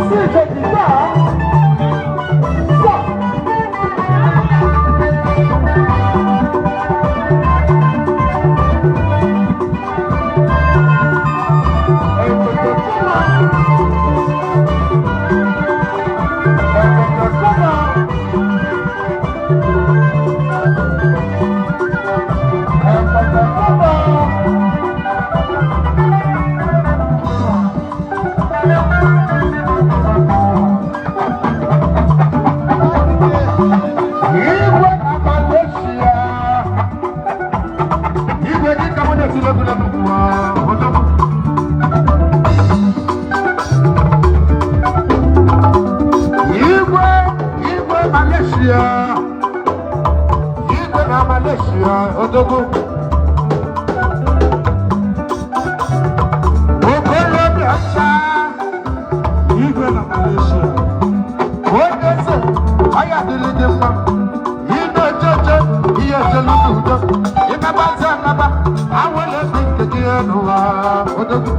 Alụsị Ijeji taa. Sọ. Ekete kuma. Ekete kuma. Ekete kuma. Igwe na Malaysia. Igwe gị ka mụ na-esi n'egwu n'egwu odogwu. Igwe, Igwe Malaysia. Igwe na Malaysia, odogwu. Okorobịa nta. Igwe na Malaysia. Onye eze, ọya dịrị gị mma. Ị na-eche eche, ihe echelu n'udo. Ịnabazi anaba, awele dị nke gị n'ụwa, odogwu.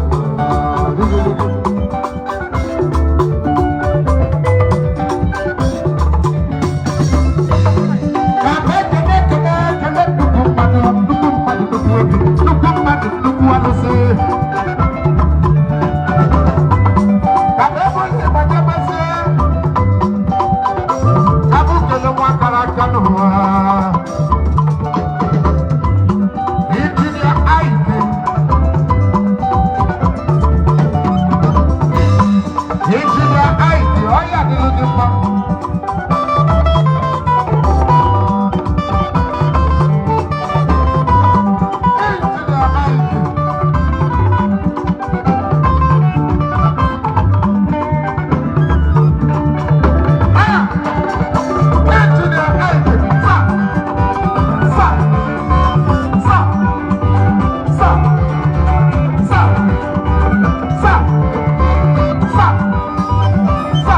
Ka m ekele ekele ekele nnukwu mmadụ, nnukwu mmadụ, nnukwu obi, nnukwu mmadụ, nnukwu alụsị. Ka m ebe onye gbajebezie, ka m kele nwa kara aka n'ụwa. Injinia Ike. Injinia Ike, ọya dịrị gị mma. Injinia Ike. Ah! Injinia Ike, sa, sa, sa, sa, sa, sa, sa, sa.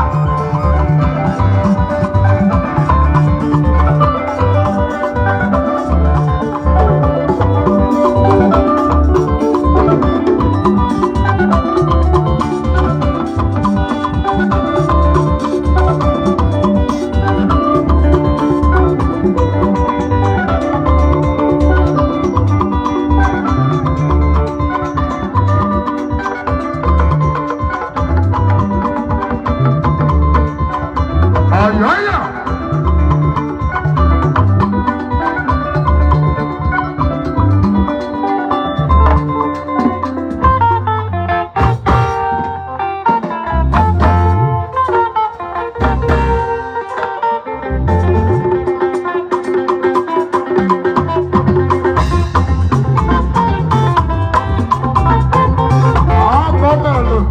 Ọ̀yọ́yọ̀. Ọkọ̀ mẹ́rin.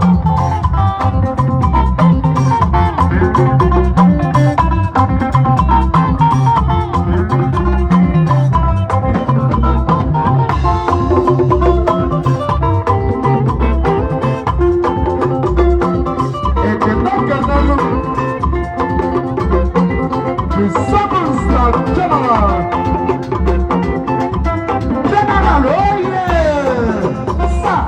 Ekene kenelu. The seven star general. General, oh yeah! Sir.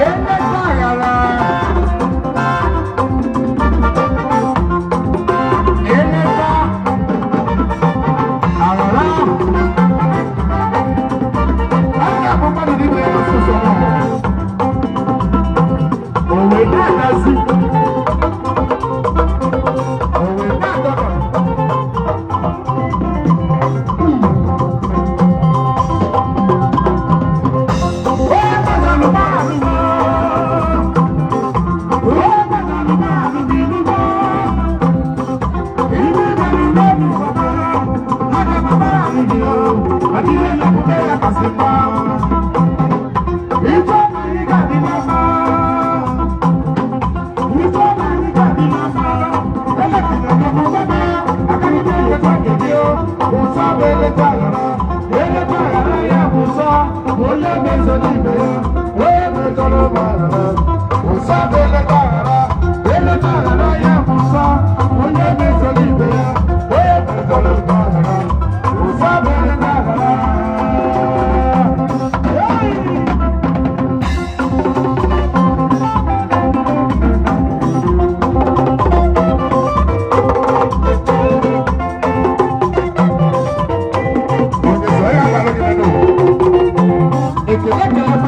Eleta aghara. Eleta aghara. Anyị abụ mmadụ n'ime ya n'ọsụsọ ọhụrụ. O wee na-agazi. O wee na-adọrọ. Onye gbazalụ mahadum onye gbazalụ mahadum ilugo. Ibe mere n'obi ụwa, aga m agbara gị o, ọ dịghị elepụta ya kasị mma. Ife ọma ị ga-adị na mma. Ife ọma ị ga-adị na mma. Elekere m ọmụmụ agaghị m eleta nke gị o. Ụsọ bụ eleta aghara, eleta aghara ya bụ ụsọ, onye mezoro ibe ya, onye mezoro ụmụ aghara. Ụsọ bụ eleta aghara, eleta aghara ya bụ ụsọ, onye mezoro ibe ya, onye mezoro ụmụ aghara. Ụsọ bụ eleta aghara. Hey!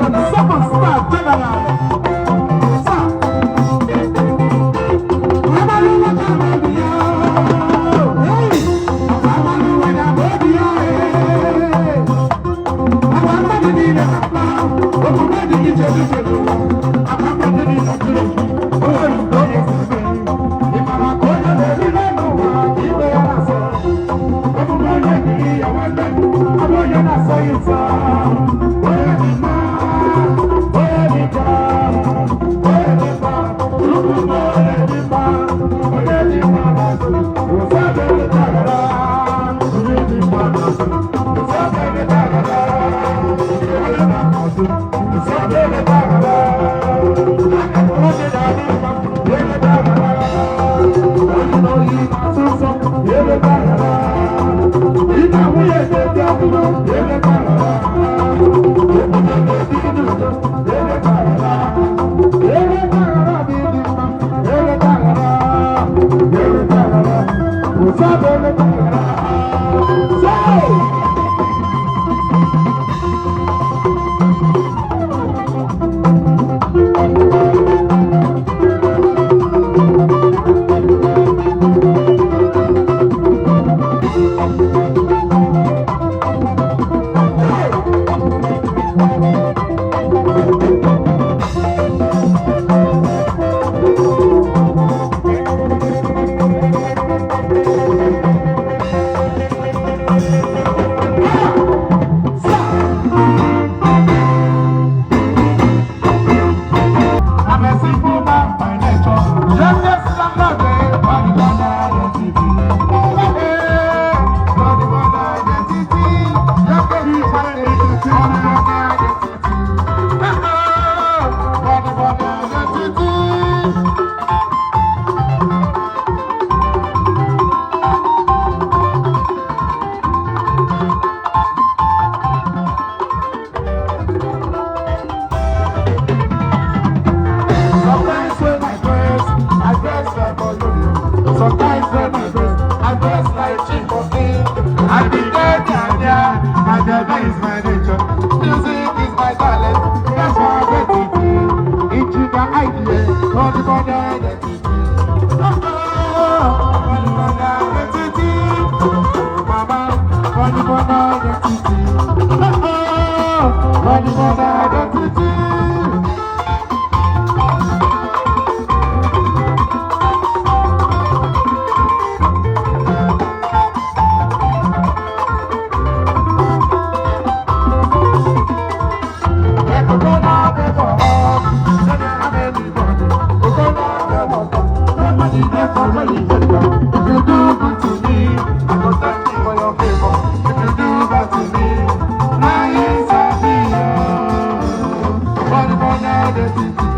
Superstar General. Sir. Say! I'm a simple man by nature. Youngest landlord, body one identity. Hey, body one identity. Youngest one identity. Body one identity. Hey, body one identity. Sometimes when I dress like Olori. Sometimes when I dress like Chief of King. I be there, there, there. My dada is my nature. Music is my talent. That's my identity. Ichiga idea, only one identity. Oh, oh, only one identity. Oh, mama, only one identity. Oh, oh, only one identity. If you do good to me, I go thank you for your favor. If you do bad to me, now it's a me. Body for identity.